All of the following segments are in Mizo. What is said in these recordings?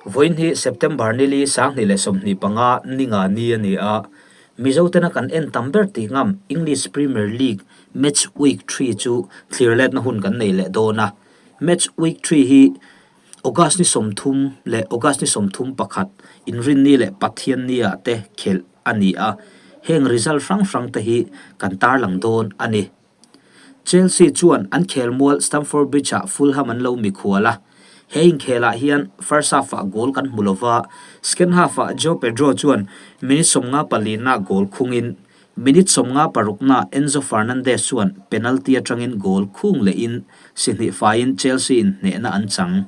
Vawiin hi September nili 2025 ninga ni a ni a, Mizotena kan en tam ber tih ngam English Premier League Match Week 3 chu thlir letna hun kan nei leh dawn a. Match Week 3 hi August ni 30 leh August ni 31 Inrinni leh Pathianni ah te khelh a ni a, heng result hrang hrang te hi kan tarlang dawn a ni. Chelsea chuan an khelmual Stamford Bridge-ah Fulham an lo mikhual a, he inkhelah hian first half-ah goal kan hmu lova, second half-ah Joao Pedro chuan minute 54 na goal khungin minute 56 na Enzo Fernandez chuan penalty atangin goal khung lehin si hnih faiin Chelsea in hnehna an chang.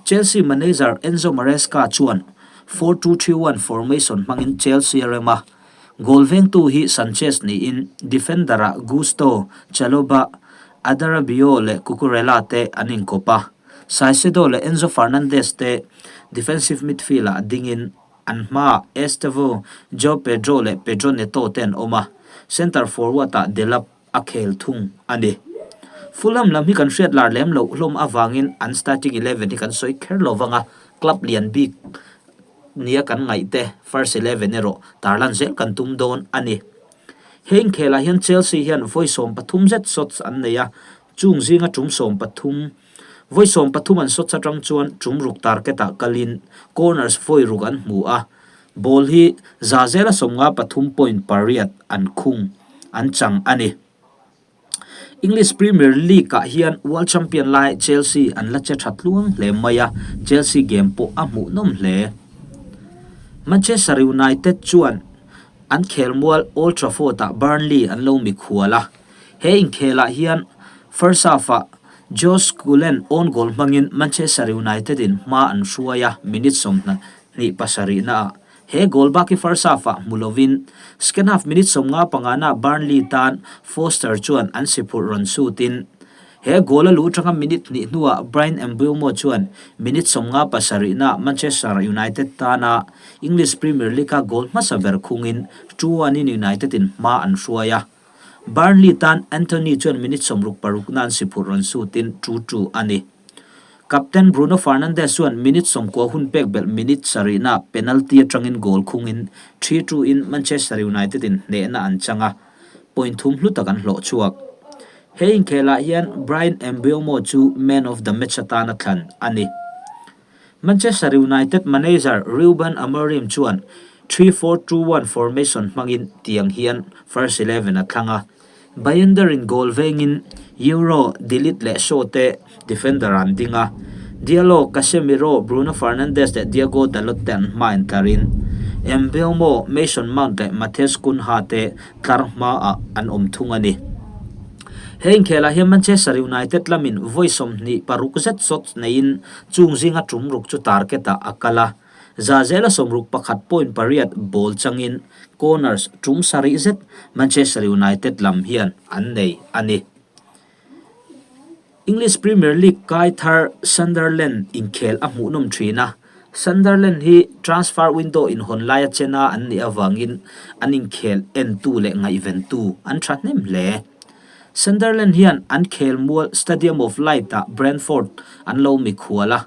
Chelsea manager Enzo Maresca chuan 4-2-3-1 formation hmangin Chelsea a rem a, Goal vengtu hi Sanchez niin defender-ah Gusto, Chalobah, Adarabioyo leh Cucurella te an inkawp a. Caicedo leh Enzo Fernandez te defensive midfield-ah dingin an hmaah Estevao, Joao Pedro leh Pedro Neto te an awm a, centre forward-ah Delap a khel thung a ni. Fulham lam hi kan hriat lar lem loh hlawm avangin an starting 11 hi kan sawi kher lo vang a, club lian bik nia kan ngaih te first 11 erawh tarlan zel kan tum dawn a ni. He inkhelah hian Chelsea hian vawi 13 zet shots an nei a, chung zinga tum 13 vawi 13 an shots atang chuan tum ruk target ah kalin corners vawi ruk an hmu a, Ball hi za zela 53.8 an khung an chang a ni. English Premier League ah hian World Champion lai Chelsea an la che tha tluang hle mai a, Chelsea game pawh a hmuhnawm hle. Manchester United chuan an khelmual Old Trafford ah Burnley an lo mikhual a, he inkhelah hian first half ah Josh Cullen own goal hmangin Manchester United in hma an hruai a, minute 20 pasarihna ah he goal bak hi first half ah hmu lovin second half minute 55 na Burnley tan Foster chuan an si phurh rawn sutin he goal a luh atanga minute hnih hnuah Bryan Mbeumo chuan minute 57 na Manchester United tana English Premier League a goal hmasa ber khungin 2-1 in United in hma an hruai a. Burnley tan Antony chuan minute 66 na an si phurh rawn sutin 2-2 a ni. Captain Bruno Fernandes chuan minute 90 hun pek belh minute 7 na penalty atangin goal khungin 3-2 in Manchester United in hnehna an chang a, point thum hlu tak an hlawh chhuak. He inkhelah hian Bryan Mbeumo chu man of the match atana thlan a ni. Manchester United manager Ruben Amorim chuan 3-4-2-1 formation hmangin tiang hian first 11 a thlang a, Bayındır in goal vengin Yoro, De Ligt leh Shaw te defender an ding a, Diallo, Casemiro, Bruno Fernandes leh Diogo Dalot te an hma intlarin Mbeumo, Mason Mount leh Matheus Cunha te tlar hmaah an awm thung a ni. He inkhelah hian Manchester United lamin vawi 26 zet shots neiin chung zinga tum ruk chu target ah a kal a, za zela 61.8 ball changin corners tum sarih zet Manchester United lam hian an nei a ni. English Premier League kai thar Sunderland inkhel a hmuhnawm thin a, Sunderland hi transfer window inhawn laia chena an nih avangin an inkhel entu leh ngaihventu an thahnem hle. Sunderland hian an khelmual Stadium of Light ah Brentford an lo mikhual a,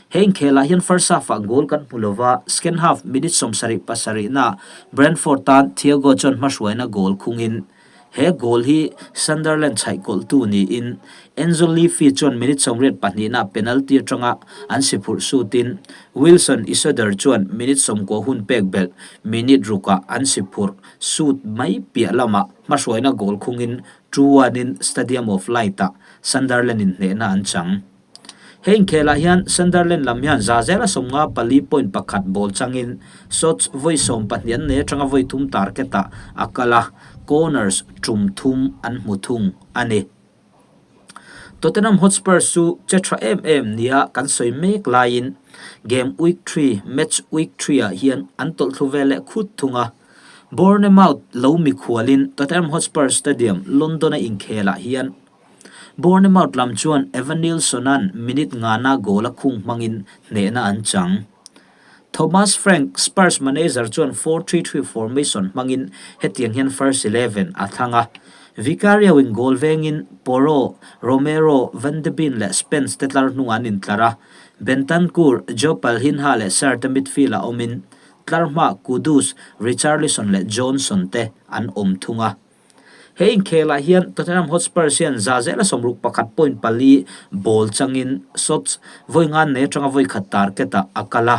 he inkhelah hian first half ah goal kan hmu lova, second half minute 77 na Brentford tan Thiago chuan hmahruaina goal khungin he goal hi Sunderland chhaihkawlhtu niin Enzo Le Fee chuan minute 82 na penalty atanga an si phurh sutin Wilson Isidor chuan minute 90 hun pek belh minute rukah an si phurh sut mai piah lamah hmahruaina goal khungin 2-1 in Stadium of Light ah Sunderland in hnehna an chang. He inkhelah hian Sunderland lam hian za zela 54.1 ball changin shots vawi 12 an nei atanga vawi thum target ah a kal a, corners tum thum an hmu thung a ni. Tottenham Hotspur chu che tha em em nia kan sawi mek laiin game week 3 match week 3 ah hian an tawlh thlu vel leh khut thung a. Bournemouth lo mikhualin Tottenham Hotspur Stadium, London a inkhelah hian Bournemouth lam chuan Evanilson-a'n minute ngana goal a khung hmangin hnehna an chang. Thomas Frank, Spurs manager chuan 4-3-3 formation hmangin hetiang hian first 11 a thlang a. Vicario in goal vengin Porro, Romero, Van de Beek leh Spence te tlar hnungah an intlar a. Bentancur, Joe Palhinha leh Sarr te midfield-ah awmin tlarhma Kudus, Richarlison leh Johnson te an awm thung a. He inkhelah hian Tottenham Hotspurs hian za zela 61.4 ball changin shots vawi ngan nei atanga vawi khat target-ah a kal a.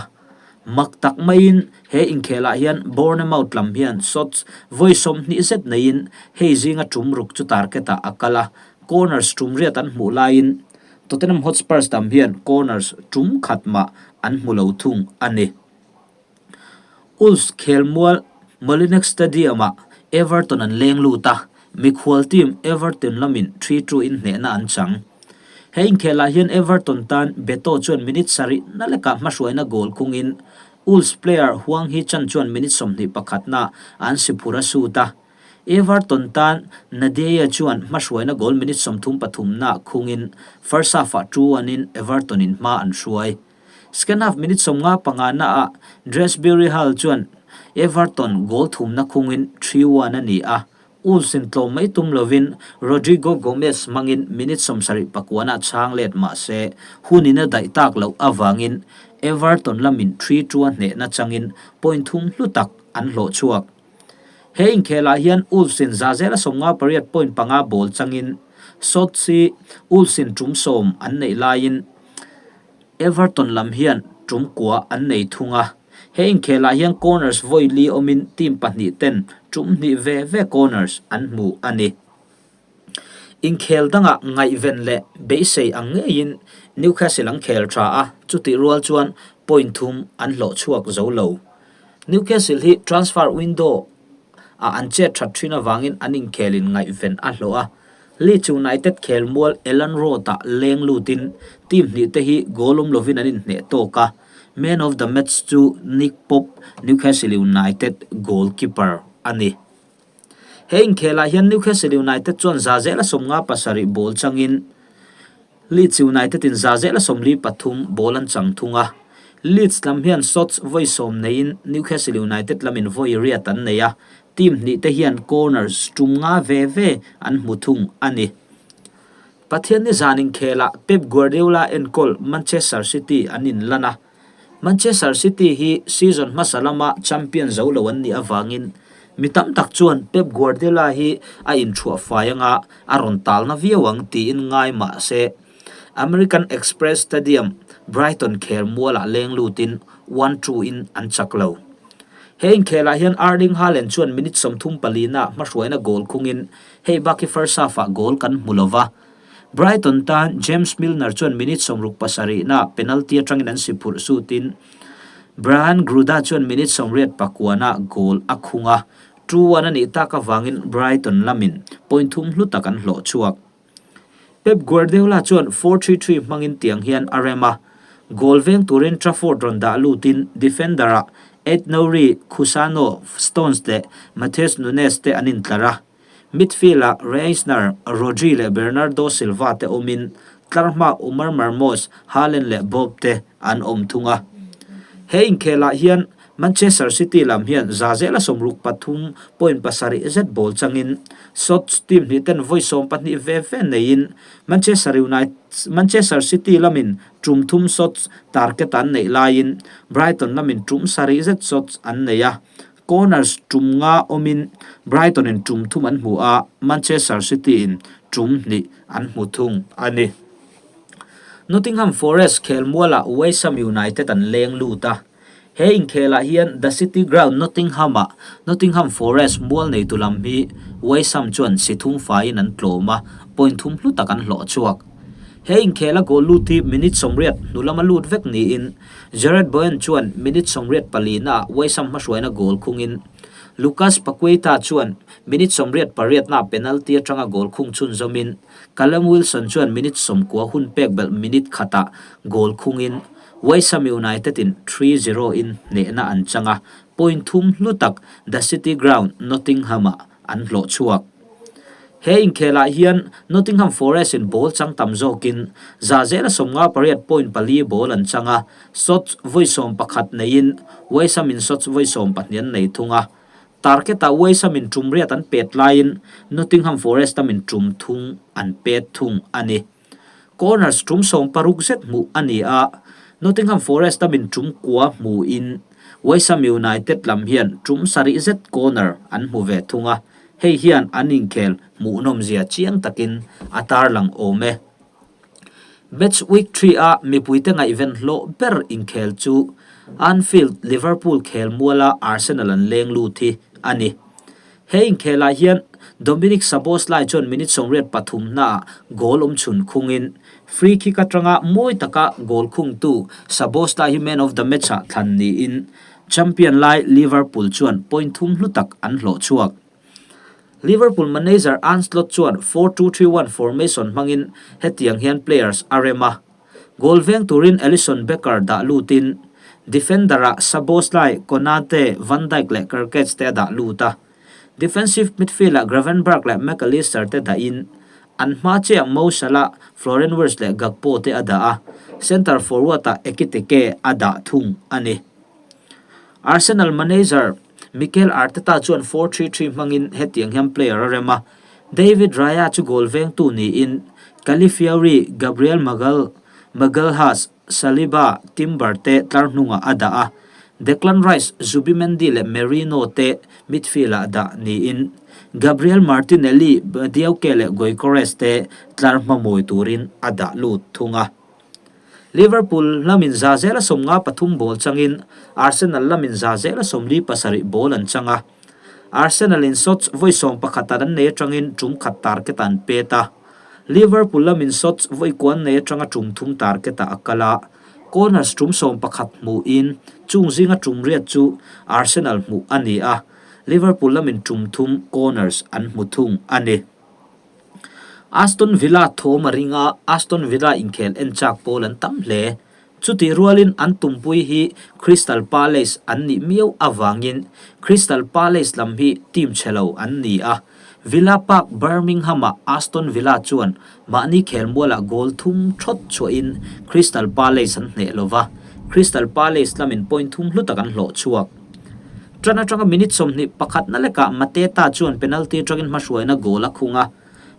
Mak tak maiin he inkhelah hian Bournemouth lam hian shots vawi 20 zet neiin hei zinga tum ruk chu target-ah a kal a, corners tum riat an hmuh laiin Tottenham Hotspurs lam hian corners tum khat mah an hmu lo thung a ni. Wolves khelmual Molineux Stadium-ah Everton an leng lut a, mikhual team Everton lamin 3-2 in hnehna an chang. He inkhelah hian Everton tan Beto chuan minute sarih na lekah hmahruaina goal khungin Wolves player Hwang Hee-chan chuan minute 21 na an si phur a sut a. Everton tan Nadeia chuan hmahruaina goal minute 33 na khungin first half-ah 2-1 in Everton in hma an hruai. Second half minute 55 naah Dewsbury Hall chuan Everton goal thumna khungin 3-1 a ni a, Wolves in tlawm mai tum lovin Rodrigo Gomes hmangin minute 79 ah chhang let mah se hunin a daih tak loh avangin Everton lamin 3-2 a hnehna changin point thum hlu tak an hlawh chhuak. He inkhelah hian Wolves in za zela 58.5 ball changin shots hi Wolves in tum 10 an neih laiin Everton lam hian tum kua an nei thung a. He inkhelah hian corners vawi li awmin team pahnih ten tum hnih ve ve corners an hmu a ni. Inkhel dangah ngaihven leh beisei ang ngeiin Newcastle an khel tha a, chutih rual chuan point thum an hlawh chhuak zo lo. Newcastle hi transfer window ah an chet that thin avangin an inkhelin ngaihven a hlawh a. Leeds United khelmual Elland Road ah leng lutin team hnih te hi goal awm lovin an inhneh tawk a. Man of the match chu Nick Pope, Newcastle United goalkeeper a ni. He inkhelah hian Newcastle United chuan za zela 57 ball changin Leeds United in za zela 43 ball an chang thung a. Leeds lam hian shots vawi 10 neiin Newcastle United lamin vawi riat an nei a, team hnih te hian corners tum nga ve ve an hmu thung a ni. Pathian ni zan inkhelah Pep Guardiola enkawl Manchester City an inlan a. Manchester City hi season hmasa lama champion zo lo an nih avangin mi tam tak chuan Pep Guardiola hi a inthuah fai anga a rawn talna viau ang tiin ngai mah se American Express Stadium, Brighton khelmualah leng lutin 1-2 in an chak lo. He inkhelah hian Erling Haaland chuan minute 34 na hmahruaina goal khungin hei bak hi first half-ah goal kan hmu lova. Brighton tan James Milner chuan minute 67 na penalty atangin an si phurh sutin Brajan Gruda chuan minute 89 na goal a khung a, 2-1 a nih tak avangin Brighton lamin point thum hlu tak an hlawh chhuak. Pep Guardiola chuan 4-3-3 hmangin tiang hian a rem a, goal veng turin Trafford rawn dah lutin defender-ah Ait-Nouri, Khusanov, Stones leh Matheus Nunes te an intlar a. Midfield-ah Reijnders, Rodri leh Bernardo Silva te awmin tlarhma Omar Marmoush, Haaland leh Bob te an awm thung a. He inkhelah hian Manchester City lam hian za zela 63.7 zet ball changin shots team hnih ten vawi 12 ve ve neiin Manchester United Manchester City lamin tum thum shots target an neih laiin Brighton lamin tum sarih zet shots an nei a. Corners tum nga awmin Brighton in tum thum an hmu a, Manchester City in tum hnih an hmu thung a ni. Nottingham Forest khelmualah West Ham United an leng lut a. He inkhelah hian The City Ground Nottingham-ah Nottingham Forest mual neitu lam hi West Ham chuan si thum faiin an tlawm a, point thum hlu tak an hlawh chhuak. He inkhela goal lut hi minute 80 hnu lama lut vek niin Jarrod Bowen chuan minute 84 naah West Ham hmahruaina goal khungin Lucas Paqueta chuan minute 88 naah penalty atanga goal khung chhunzawmin Callum Wilson chuan minute 90 hun pek belh minute khatah goal khungin West Ham United in 3-0 in hnehna an chang a, point thum hlu tak The City Ground, Nottingham-ah an hlawh chhuak. He inkhelah hian Nottingham Forest in ball chang tam zawkin za zela 58.4 ball an chang a, shots vawi 11 neiin West Ham in shots vawi 12 an nei thung a. Target-ah West Ham in tum riat an pet laiin Nottingham Forest lamin tum thung an pet thung a ni. Corners tum 60 zet hmuh a ni a, Nottingham Forest lamin tum kua hmuin West Ham United lam hian tum sarih zet corner an hmu ve thung a, hei hian an inkhel hmuhnawmzia chiang takin a tarlang awm e. Match week 3-a mipuite ngaihven hlawh ber inkhel chu Anfield Liverpool khel muala Arsenal an leng lut hi a ni. He inkhelah hian Dominik Szoboszlai chuan minute 83 naah goal awm chhun khungin free kick atanga mawi taka goal khungtu Szoboszlai hi man of the match-ah thlan niin champion lai Liverpool chuan point thum hlu tak an hlawh chhuak. Liverpool manager Arne Slot chuan 4-2-3-1 formation hmangin hetiang hian players a rem a. Goal veng turin Alisson Becker dah lutin defender-ah Szoboszlai, Konate, Van Dijk leh Kerkez te a dah lut a. Defensive midfield-ah Gravenberch leh Mac Allister te dahin an hma chiah Mo Salah, Florian Wirtz leh Gakpo te a dah a, centre forward-ah Ekitike a dah thung a ni. Arsenal manager Mikel Arteta chuan 4-3-3 hmangin hetiang hian player a rem a, David Raya chu goal vengtu niin Calafiori, Gabriel Magal, Magalhaes, Saliba, Timber te tlar hnungah a dah a, Declan Rice, Zubimendi leh Merino te midfield-ah dah niin Gabriel Martinelli, Badiouke leh Gyökeres te tlar hmamawi turin a dah lut thung a. Liverpool lamin za zela 53 ball changin Arsenal lamin za zela 47 ball an chang a. Arsenal in shots vawi 11 an nei atangin tum khat target an pet a. Liverpool lamin shots vawi kuan nei atanga tum thum target ah a kal a. Corners tum 11 hmuhin chung zinga tum riat chu Arsenal hmuh a ni a. Liverpool lamin tum thum corners an hmu thung a ni. Aston Villa thawm a ring a, Aston Villa inkhel en chak pawl an tam hle. Chutih rualin an tumpui hi Crystal Palace an nih miau avangin Crystal Palace lam hi team chhe lo an ni a. Villa Park Birmingham-ah Aston Villa chuan mahni khelmualah goal thum thawt chhuahin Crystal Palace an hneh lova, Crystal Palace lamin point thum hlu tak an hlawh chhuak. Tan atanga minute 21 na lekah Mateta chuan penalty atangin hmahruaina goal a khung a.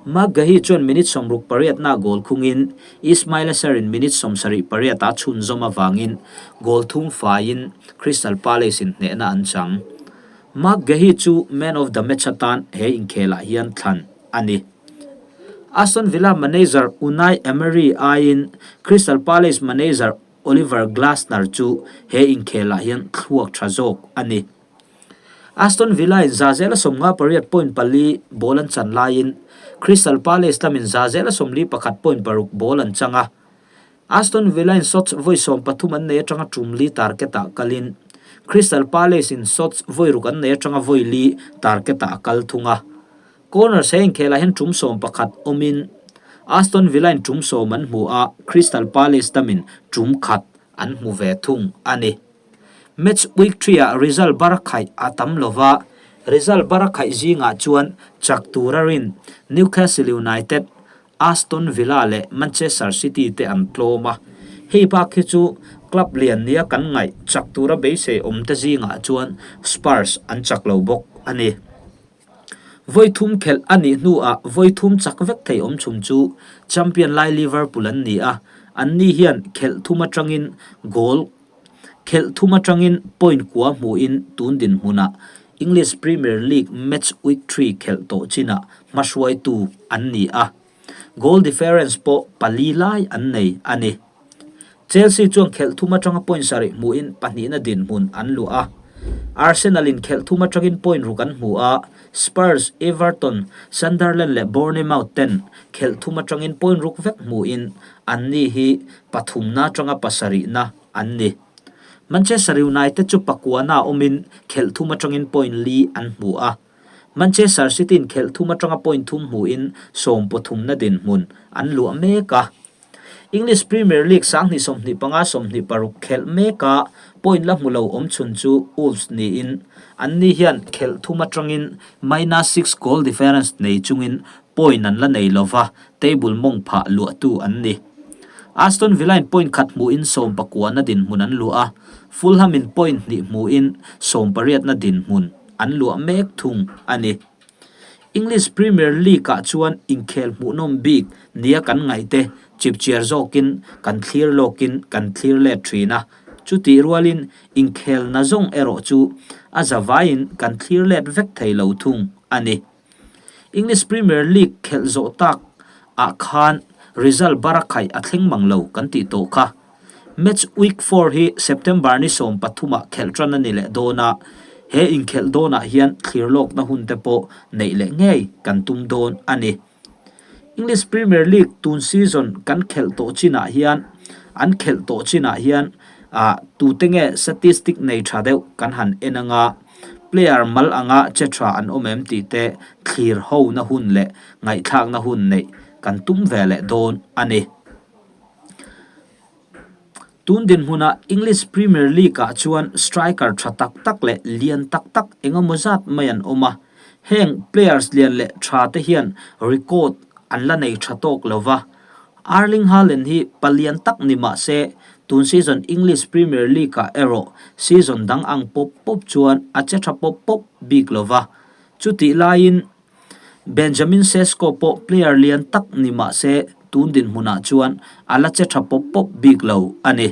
Marc Guehi chuan minute 68 na goal khungin Ismaila Sarr-in minute 78 a chhunzawm avangin goal thum faiin Crystal Palace in hnehna an chang. Marc Guehi chu man of the match atan he inkhelah hian thlan a ni. Aston Villa manager Unai Emery aiin Crystal Palace manager Oliver Glasner chu he inkhelah hian thluak tha zawk a ni. Aston Villa in za zela 58 point pali ball an chan laiin Crystal Palace lamin za zela 41 point paruk ball an chang a. Aston Villa in shots vawi 13 an nei atanga tum li target ah kalin Crystal Palace in shots vawi ruk an nei atanga vawi li target ah a kal thung a. Corners he inkhelah hian tum 11 awmin Aston Villa in tum 10 an hmu a, Crystal Palace lamin tum khat an hmu ve thung a ni. Match week 3 ah result bar khaih a tam lova, result bar khaih zingah chuan chak tura rin Newcastle United, Aston Villa leh Manchester City te an tlawm a. Hei bak hi chu club lian nia kan ngaih chak tura beisei awm te zingah chuan Spurs an chak lo bawk a ni. Vawi thum khelh a nih hnuah vawi thum chak vek thei awm chhum chu champion lai Liverpool an ni a, anni hian khelh thum atangin goal khelh thum atangin point kua hmuhin tun dinhmunah English Premier League match week 3 khelh tawh chinah hmahruaitu an ni a, goal difference pawh pali lai an nei a ni. Chelsea chuan khelh thum atanga point sarih hmuhin pahnihna dinhmun an luah a. Arsenal in khelh thum atangin point ruk an hmu a, Spurs, Everton, Sunderland leh Bournemouth ten khelh thum atangin point ruk vek hmuhin anni hi pathumna atanga pasarihna an ni. Manchester United chu pakuana awmin khelh thum atangin point li an hmu a. Manchester City in khelh thum atanga point thum hmuhin sawm pathumna dinhmun an luah mek a. English Premier League 2025 26 khelh meka point la hmu lo awm chhun chu Wolves niin anni hian khelh thum atangin minus 6 goal difference nei chungin point an la nei lova, table mawng phah luahtu an ni. Aston Villa in point khat hmuhin sawm pakuana dinhmun an luah a, Fulham in point hnih hmuhin sawm pariatna dinhmun an luah mek thung a ni. English Premier League-ah chuan inkhel hmuhnawm bik nia kan ngaihte chipchiar zawkin kan thlir lawkin kan thlir let thin a, chutih rualin inkhel nazawng erawh chu a zavaiin kan thlir let vek thei lo thung a ni. English Premier League khelh zawh tak ah khan result bara khaih a thleng mang lo kan tih tawh kha. Match week 4 hi September ni 13 ah khelh tan a ni leh dawn a, he inkhelh dawnah hian thlir lawkna hun te pawh neih leh ngei kan tum dawn a ni. English Premier League tun season kan khelh tawh chinah hian an khelh tawh chinah hian ah tute nge statistic nei tha deuh kan han en anga player mal anga che tha an awm em tih te thlir ho na hun leh ngaihthlakna hun neih kan tum ve leh dawn a ni. Tun dinhmunah English Premier League-ah chuan striker tha tak tak leh lian tak tak engemaw zat mai an awm a, heng players lian leh tha te hian record an la nei tha tawk lo va. Erling Haaland hi palian tak ni mah se tun season English Premier League-ah erawh season dang ang pawp pawp chuan a che tha pawp pawp bik lo va, chutih laiin Benjamin Sesko pawh player lian tak ni mah se tun dinhmunah chuan a la che tha pawp pawp bik lo a ni.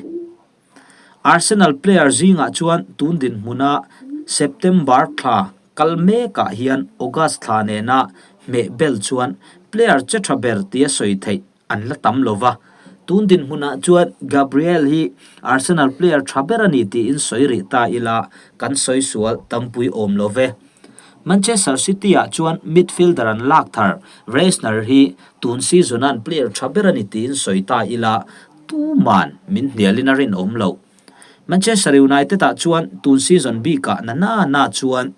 Arsenal player zingah chuan tun dinhmuna September thla kal mekah hian August thla nena hmeh bel chuan player che tha ber tia sawi theih an la tam lo va. Tun dinhmunah chuan Gabriel hi Arsenal player tha ber a ni tiin sawi rih ta ila kan sawi sual tampui awm lo ve. Manchester City-ah chuan midfielder an lak thar Reisner hi tun season-a an player tha ber a ni tiin sawi ta ila tuman min hnialin a rinawm loh. Manchester United-ah chuan tun season bikah na na na chuan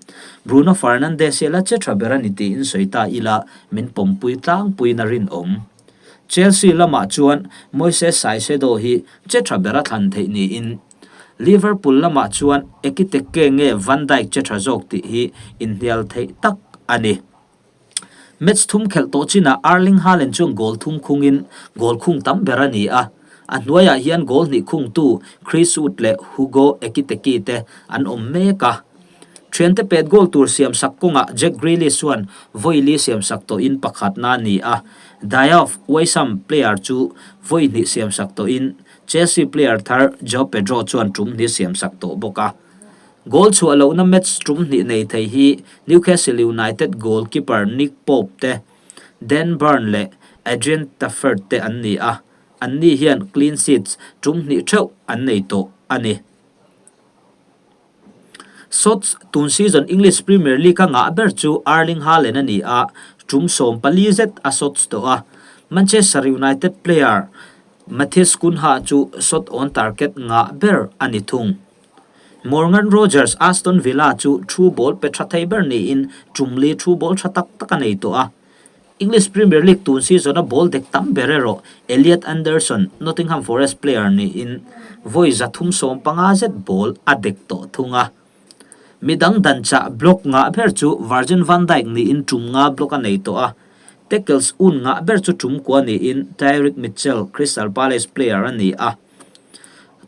Bruno Fernandes hi a la che tha ber a ni tiin sawi ta ila min pawmpui tlangpuiin a rinawm. Chelsea lamah chuan Moises Caicedo hi che tha ber a thlan theih niin Liverpool lamah chuan Ekiteke nge Van Dijk che tha zawk tih hi inhnial theih tak a ni. Match thum khelh tawh chinah Erling Haaland chuan goal thum khungin goal khung tam ber a ni a, a hnuaiah hian goal hnih khungtu Chris Wood leh Hugo Ekiteke te an awm mek a. Thiante pet goal tur siamsak kawngah Jack Grealish chuan vawi li siamsak tawhin pakhatna a ni a, Diouf West Ham player chu vawi hnih siamsak tawhin Chelsea player thar Joao Pedro chuan tum hnih siamsak tawh bawk a. Goal chhuah lohna match tum hnih nei thei hi Newcastle United goalkeeper Nick Pope te, Dan Burn leh Adrian Taffert te an ni a, anni hian clean sheets tum hnih theuh an nei tawh a ni. Shots tun season English Premier League-a ngah ber chu Erling Haaland a ni a, tum 14 zet a shots tawh a, Manchester United player Matheus Cunha chu shot on target ngah ber a ni thung. Morgan Rogers Aston Villa chu thu ball pe tha thei ber niin tum li thu ball tha tak tak a nei tawh a. English Premier League tun season a ball dek tam ber erawh Elliot Anderson, Nottingham Forest player niin vawi 315 zet ball a dek tawh thung a. Midang dan chah block ngah ber chu Virgil van Dijk niin tum nga block a nei tawh a. Tackles un ngah ber chu tum kua niin Tyrick Mitchell, Crystal Palace player a ni a.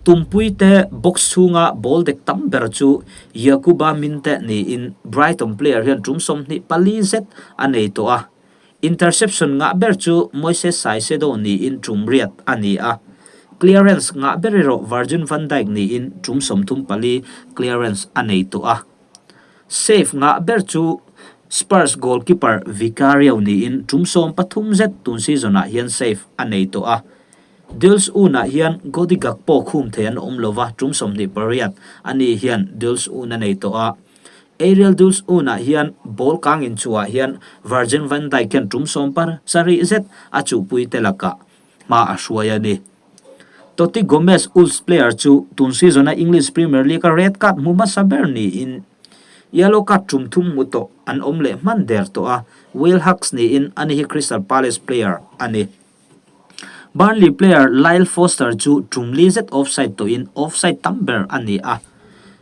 Tumpuite box chhunga ball dek tam ber chu Yankuba Minteh niin Brighton player hian tum 24 zet a nei tawh a. Interception ngah ber chu Moises Caicedo niin tum riat a ni a. Clearance ngah ber erawh Virgil van Dijk niin tum 34 clearance a nei tawh a. Save ngah ber chu Spurs goalkeeper Vicario niin tum 13 zet tun season-ah hian save a nei tawh a. Duels unah hian Cody Gakpo khum thei an awm lova, tum 28 a ni hian Duels un a nei tawh a. Aerial Duels unah hian ball kang inchuhah hian Virgil van Dijk hian tum 17 zet a chuhpui te lakah hma a hruai a ni. Toti Gomez Wolves player chu tun season-a English Premier League-a red card hmu hmasa ber niin yellow card tum thum hmu tawh an awm leh hman der tawh a, Will Hughes niin ani hi Crystal Palace player a ni. Burnley player Lyle Foster chu tum li zet offside tawhin offside tam ber a ni a,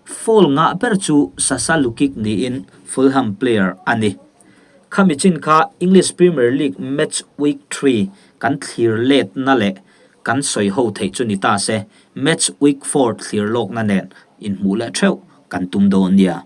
foul ngah ber chu Sasa Lukic niin Fulham player a ni. Khami chin kha English Premier League match week 3 kan thlir letna leh kan sawi ho theih chu ni ta se, match week 4 thlir lawkna nen inhmuh leh theuh kan tum dawn nia.